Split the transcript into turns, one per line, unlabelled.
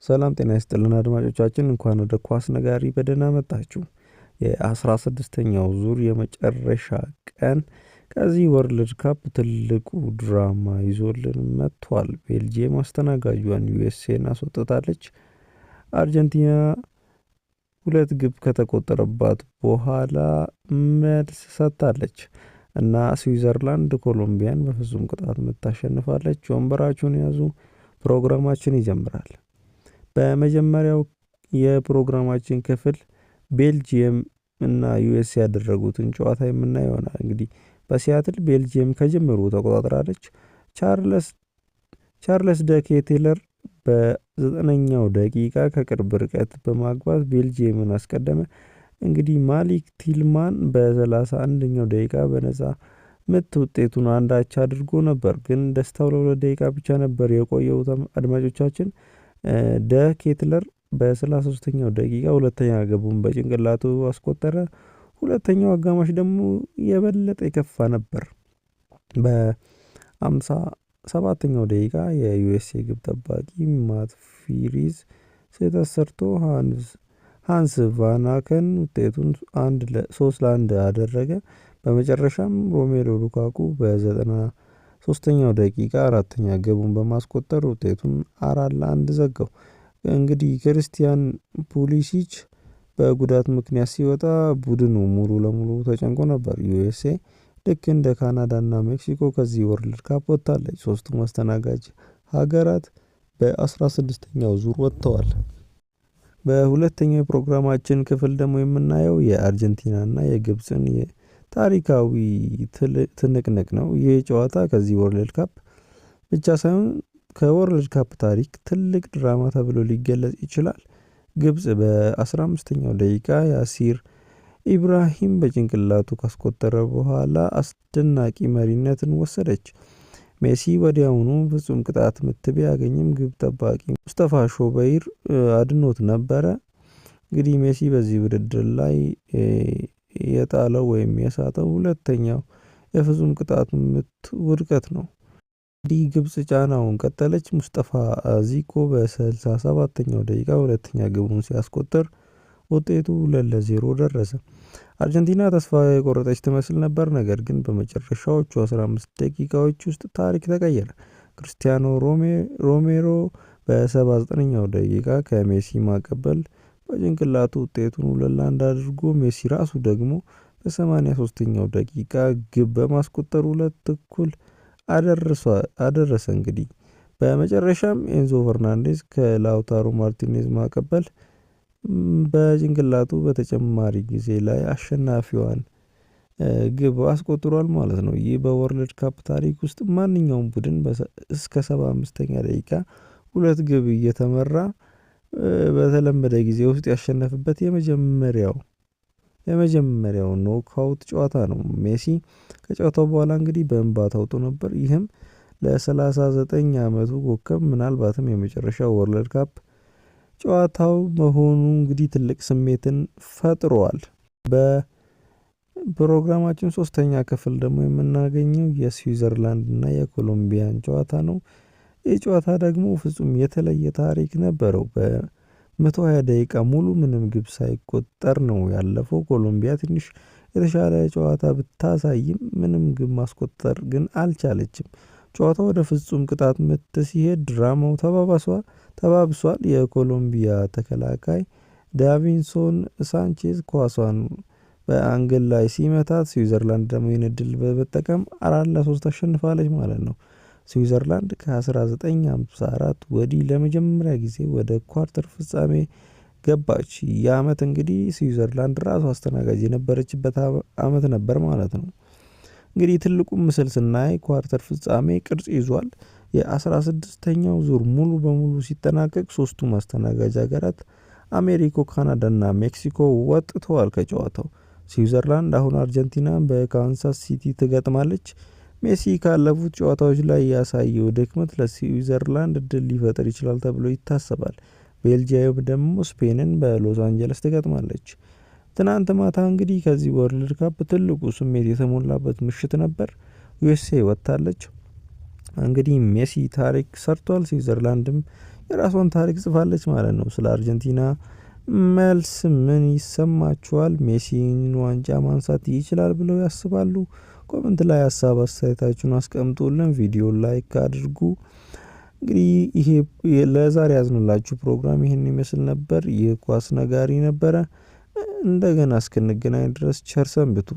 ሰላም ጤና ይስጥልን አድማጮቻችን፣ እንኳን ወደ ኳስ ነጋሪ በደህና መጣችሁ። የ16ኛው ዙር የመጨረሻ ቀን ከዚህ World Cup ትልቁ ድራማ ይዞልን መጥቷል። ቤልጅየም አስተናጋጇን ዩኤስኤን አስወጥታለች። አርጀንቲና ሁለት ግብ ከተቆጠረባት በኋላ መልስ ሰጥታለች እና ስዊዘርላንድ ኮሎምቢያን በፍጹም ቅጣት ምት ታሸንፋለች። ወንበራችሁን ያዙ፣ ፕሮግራማችን ይጀምራል። በመጀመሪያው የፕሮግራማችን ክፍል ቤልጅየም እና ዩኤስ ያደረጉትን ጨዋታ የምናየው ይሆናል። እንግዲህ በሲያትል ቤልጅየም ከጅምሩ ተቆጣጥራለች። ቻርለስ ደኬቴለር በ9ኛው ደቂቃ ከቅርብ ርቀት በማግባት ቤልጅየምን አስቀደመ። እንግዲህ ማሊክ ቲልማን በ31ኛው ደቂቃ በነፃ ምት ውጤቱን አንድ አቻ አድርጎ ነበር፣ ግን ደስታው ለ2 ደቂቃ ብቻ ነበር የቆየው። አድማጮቻችን፣ ደ ኬትለር በ33ኛው ደቂቃ ሁለተኛ ግቡን በጭንቅላቱ አስቆጠረ። ሁለተኛው አጋማሽ ደግሞ የበለጠ የከፋ ነበር። በ57ኛው ደቂቃ የዩኤስኤ ግብ ጠባቂ ማት ፊሪዝ ስህተት ሰርቶ ሃንስ ቫናከን ውጤቱን 3-1 አደረገ። በመጨረሻም ሮሜሎ ሉካኩ በ93ኛው ደቂቃ አራተኛ ግቡን በማስቆጠር ውጤቱን 4-1 ዘጋው። እንግዲህ ክርስቲያን ፑሊሲች በጉዳት ምክንያት ሲወጣ ቡድኑ ሙሉ ለሙሉ ተጨንቆ ነበር። ዩኤስኤ ልክ እንደ ካናዳና ሜክሲኮ ከዚህ World Cup ወጥታለች። ሶስቱም አስተናጋጅ ሀገራት በ16ኛው ዙር ወጥተዋል። በሁለተኛው የፕሮግራማችን ክፍል ደግሞ የምናየው የአርጀንቲናና የግብፅን ታሪካዊ ትንቅንቅ ነው። ይህ ጨዋታ ከዚህ World Cup ብቻ ሳይሆን ከ World Cup ታሪክ ትልቅ ድራማ ተብሎ ሊገለጽ ይችላል። ግብፅ በ15ኛው ደቂቃ ያሲር ኢብራሂም በጭንቅላቱ ካስቆጠረ በኋላ አስደናቂ መሪነትን ወሰደች። ሜሲ ወዲያውኑ ፍጹም ቅጣት ምት ቢያገኝም ግብ ጠባቂ ሙስጠፋ ሾበይር አድኖት ነበረ። እንግዲህ ሜሲ በዚህ ውድድር ላይ የጣለው ወይም የሳተው ሁለተኛው የፍጹም ቅጣት ምት ውድቀት ነው። እንዲህ ግብፅ ጫናውን ቀጠለች። ሙስጠፋ ዚኮ በ67ኛው ደቂቃ ሁለተኛ ግቡን ሲያስቆጥር ውጤቱ 2-0 ደረሰ። አርጀንቲና ተስፋ የቆረጠች ትመስል ነበር፣ ነገር ግን በመጨረሻዎቹ 15 ደቂቃዎች ውስጥ ታሪክ ተቀየረ። ክርስቲያኖ ሮሜሮ በ79ኛው ደቂቃ ከሜሲ ማቀበል በጭንቅላቱ ውጤቱን 2-1 አድርጎ፣ ሜሲ ራሱ ደግሞ በ83ኛው ደቂቃ ግብ በማስቆጠር 2 እኩል አደረሰ። እንግዲህ በመጨረሻም ኤንዞ ፈርናንዴዝ ከላውታሮ ማርቲኔዝ ማቀበል በጭንቅላቱ በተጨማሪ ጊዜ ላይ አሸናፊዋን ግብ አስቆጥሯል ማለት ነው። ይህ በ World Cup ታሪክ ውስጥ ማንኛውም ቡድን እስከ 75ኛ ደቂቃ ሁለት ግብ እየተመራ በተለመደ ጊዜ ውስጥ ያሸነፈበት የመጀመሪያው knockout ጨዋታ ነው። ሜሲ ከጨዋታው በኋላ እንግዲህ በእንባ ተውጦ ነበር። ይህም ለ39 ዓመቱ ኮከብ ምናልባትም የመጨረሻው World Cup ጨዋታው መሆኑ እንግዲህ ትልቅ ስሜትን ፈጥሯል። በፕሮግራማችን ሶስተኛ ክፍል ደግሞ የምናገኘው የስዊዘርላንድ እና የኮሎምቢያን ጨዋታ ነው። ይህ ጨዋታ ደግሞ ፍጹም የተለየ ታሪክ ነበረው። በ120 ደቂቃ ሙሉ ምንም ግብ ሳይቆጠር ነው ያለፈው። ኮሎምቢያ ትንሽ የተሻለ ጨዋታ ብታሳይም ምንም ግብ ማስቆጠር ግን አልቻለችም። ጨዋታው ወደ ፍጹም ቅጣት ምት ሲሄድ ድራማው ተባብሷል። የኮሎምቢያ ተከላካይ ዳቪንሶን ሳንቼዝ ኳሷን በ angle ላይ ሲመታት ስዊዘርላንድ ደግሞ ይህን እድል በመጠቀም 4-3 አሸንፋለች ማለት ነው። ስዊዘርላንድ ከ1954 ወዲህ ለመጀመሪያ ጊዜ ወደ quarter ፍጻሜ ገባች። ይህ ዓመት እንግዲህ ስዊዘርላንድ ራሱ አስተናጋጅ የነበረችበት ዓመት ነበር ማለት ነው። እንግዲህ ትልቁ ምስል ስናይ quarter ፍጻሜ ቅርጽ ይዟል። የ16ኛው ዙር ሙሉ በሙሉ ሲጠናቀቅ ሶስቱም አስተናጋጅ ሀገራት አሜሪካ፣ ካናዳ እና ሜክሲኮ ወጥተዋል ከጨዋታው። ስዊዘርላንድ አሁን አርጀንቲናን በካንሳስ ሲቲ ትገጥማለች። ሜሲ ካለፉት ጨዋታዎች ላይ ያሳየው ድክመት ለስዊዘርላንድ እድል ሊፈጥር ይችላል ተብሎ ይታሰባል። ቤልጂየም ደግሞ ስፔንን በሎስ አንጀለስ ትገጥማለች። ትናንት ማታ እንግዲህ ከዚህ World Cup ትልቁ ስሜት የተሞላበት ምሽት ነበር። ዩኤስኤ ወጥታለች። እንግዲህ ሜሲ ታሪክ ሰርቷል። ስዊዘርላንድም የራሷን ታሪክ ጽፋለች ማለት ነው። ስለ አርጀንቲና መልስ ምን ይሰማችኋል? ሜሲን ዋንጫ ማንሳት ይችላል ብለው ያስባሉ? ኮመንት ላይ ሀሳብ አስተያየታችሁን አስቀምጡልን። ቪዲዮ ላይክ አድርጉ። እንግዲህ ይሄ ለዛሬ ያዝንላችሁ ፕሮግራም ይህን ይመስል ነበር። ይህ ኳስ ነጋሪ ነበረ። እንደገና እስክንገናኝ ድረስ ቸር ሰንብቱ።